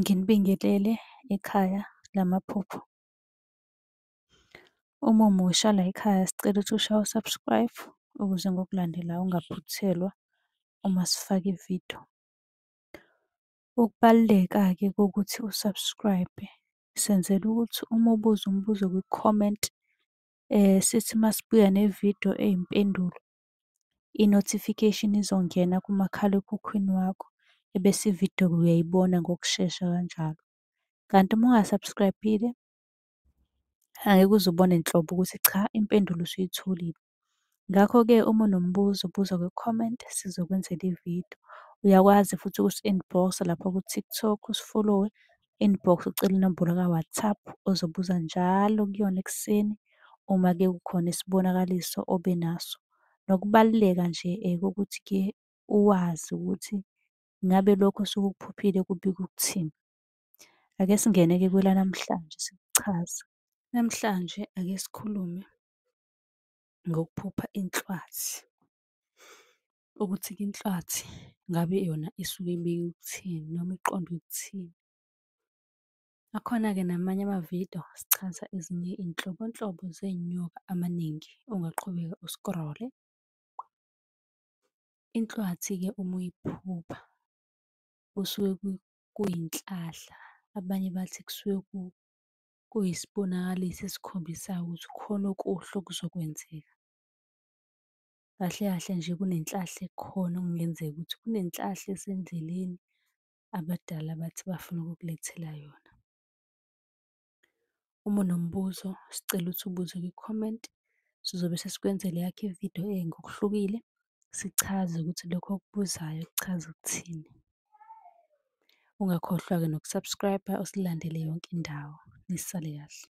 Nginibingelele ekhaya lamaphupho. Uma umusha layikhaya sicela ukuthi ushaye u-subscribe ukuze ngokulandelayo ungaphuthelwa uma sifaka ividiyo. Ukubaluleka-ke kokuthi u-subscribe-e, senzela ukuthi uma ubuza umbuzo kwi-comment, sithi uma sibuya nevidiyo eyimpendulo, i-notification izongena kumakhalekhukhwini wakho, ebese ividiyo-ke uyayibona ngokushesha kanjalo. Kanti uma unga-subscribe-ile, angeke uze ubone nhlobo ukuthi cha impendulo usuyitholile. Ngakho-ke uma unombuzo buza kwi-comment sizokwenzela ividiyo. Uyakwazi futhi ukusi-inbox-a lapha ku-TikTok usifolowe, inbox ucele inombolo ka-WhatsApp ozobuza njalo kuyona ekuseni uma-ke kukhona isibonakaliso obe naso. Nokubaluleka nje kokuthi-ke uwazi ukuthi ngabe lokhu osuke ukuphuphile kubika ukuthini. Ake singene-ke kwelanamhlanje sikuchaze. Namhlanje ake sikhulume ngokuphupha inhlwathi, ukuthi-ke inhlwathi ngabe yona isuke ibika ukuthini noma iqonde ukuthini. Akhona-ke namanye amavidiyo sichaza ezinye iy'nhlobonhlobo zey'nyoka amaningi, ungaqhubeka u-scroll-e. Inhlwathi-ke uma uyiphupha kusuke kuyinhlahla, abanye bathi kusuke kuyisibonakaliso esikhombisayo ukuthi khona okuhle okuzokwenzeka. Kahle kahle nje kunenhlahla ekhona okungenzeka ukuthi kunenhlahla esendleleni abadala bathi bafuna ukukulethela yona. Uma unombuzo, sicela ukuthi ubuze kwi-comment, sizobe sesikwenzela eyakho ividiyo ngokuhlukile, sichaze ukuthi lokhu okubuzayo kuchaza ukuthini. Ungakhohlwa-ke noku-subscribe-a usilandele yonke indawo. Nisale kahle.